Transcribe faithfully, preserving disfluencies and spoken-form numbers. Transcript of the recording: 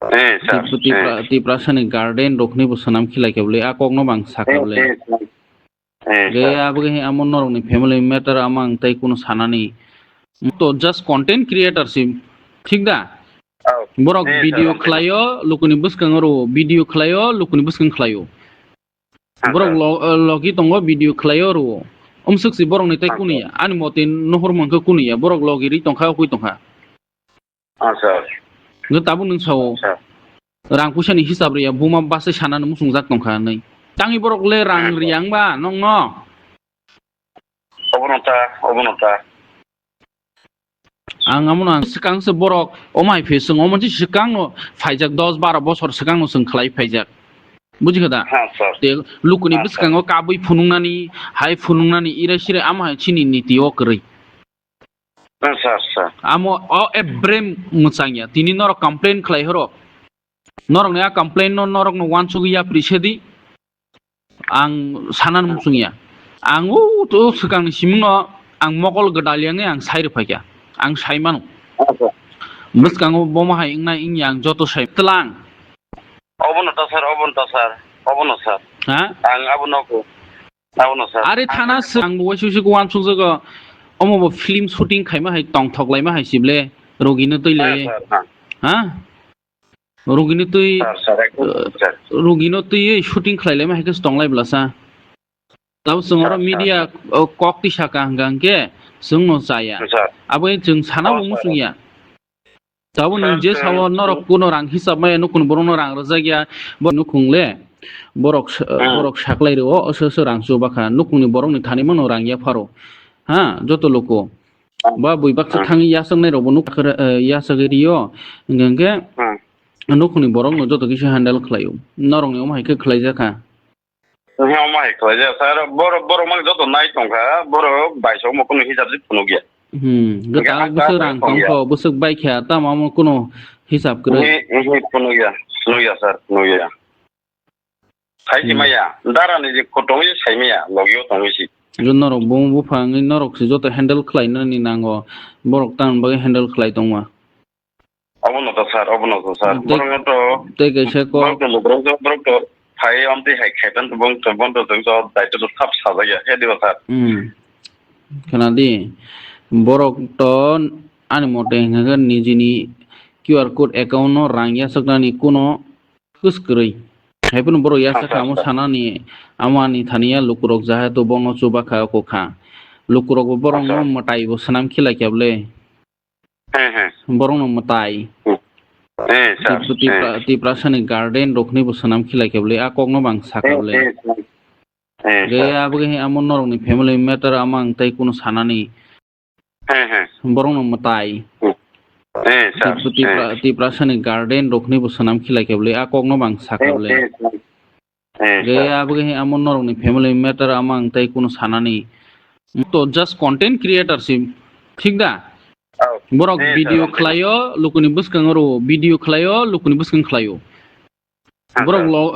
Eh, sir. Tip-, Tipra-, eh. Tiprasani guardian rokni bo swnam khilai khe bwle, a kokno bang sakha bwle. Eh, sir. Eh, sir. Ge abwgwi amo norokni family matter amo ang tei kuno sanani. To just content creator si, thik da? Oh. Borok eh, sir, video okay. Khlaio, lukuni bwskango rwo, video khlaio, lukuni bwskang khlaio. Borok lo-, eh, logi tongo, video khlaio rwo. Umswk si borokni tei kunuya. Ani mote nohor mankhe kunuya. Borok logi ri tongkha, okwi tongkha. Acha. Nw tabuk nwng sao. Acha. Rang puisa ni hisab riya, buma bwsai sana nw muchungjak tongkha nwi. Tangwi borok le rang riya wngba nokno. Obono ta, obono ta. Ang amo no ang swkang se borok, omo hai phi swng, omo se swkang no phaijak, dos baro bosor swkang no swng khlai phaijak. Bujikha da? Ha, sir. Te lukuni bwskango kabui phunuknani, hai phunuknani, irai sirai amo hai chini niti o kwrwi. Ha, sir, sir. Amo o ebrem mwchangya. Tini norok complain khlai horo. Norokni a complain no norokno uansugwi yapri sedi. Ang sanan muchungya. Ang o to swkangni simingno ang mokol gwdal yangwi ang sai rwphaikha. Ang sai mano. Acha. Bwskango bomo hai wngnai wngya ang joto sai tlang. Obono ta sir, obono ta sir, obono sir. Ha? Ang abono ko, abono sir. Are thana swkang bo waisi waisi ko uansukjago. Omo bo film shooting khaima hai tongthok laima hai sible. Rogino twi le. Ha, sir, ha. Ha? Rugini twi, sir, sir, ekdom, eh, sir. Rugino twi shooting khlai laima hai khe tong lai bwlasa. Tabo chwng oro sir, sir, media, sir. Oh, kok twi saka hwnkha hwnkhe chwng no chaya. Sir. Abo chwng sana oh, bo sir. Muchung ya. Tabo sir, nwng je sir. Sao norok kuno rang hisab maya nukun borok no rang rwjak ya, bo nukhung le borok sa-, hmm. Borok saklai rwo, oso oso rang chuba kha, nukhung ni borok ni thani mano rang ya pharo. Ha, joto loko. Ba bui baksa thangwi yasaknai rokbo nuk, eh, yasagwi rio, hwnkhe, hwnkhe nukhungni borokno joto kisa handle khlaio. Norokni omo hai khe khlaijakha. Omo hai khlaijak, sir. Borok, borok mang joto nai tongkha, borok baisok mo kunu hisab se phunukya. Hmm, hwnkhe gata ang bwswk rang tongkha, bwswk baikha, tamo omo kunu hisab kwrwi. Phunukya, phunukya, sir, phunukya. Sai se maya, dara ni je kotong je sai maya, logio tongwi si. Norok bung buphang, norok se joto handle khlai nani nango, borok tang bagwi handle khlai tongma. Obono to sir, obono to sir. Tei, borok to, tei kaisa ko borok to, borok to, borok to, phai amtwi hai khaitan to bong to, bong to, to, to, daito to sap sajak ya, he diba sir. Hmm. Khna di, borok to ani mote hwnkha khe nijini Q R code account no rang yasaknani kuno Kwskwrwi. Hai phano borok yasa kha amo sanani, amo ani thani ya lukurok jaha to bono chuba kha, oko kha. Lukurok bo borokno mwtai bo swnam khilai kha bwle. Borokno mwtai. Tipra, Tiprasani guardian rokni bo swnam khilai kha bwle. A kokno bang sakha bwle. Ge abwgwi amo norokni family matter amo ang tei kuno sanani. Borokno mwtai. Tipra, Tiprasani guardian rokni bo swnam khilai kha bwle, a kokno bang sakha bwle. Ge abwgwi amo norokni family matter amo ang tei kuno sanani. To just content creator si, thik da? Borok video khlaio, lukuni bwskango rwo, video khlaio, lukuni bwskang khlaio. Borok lo,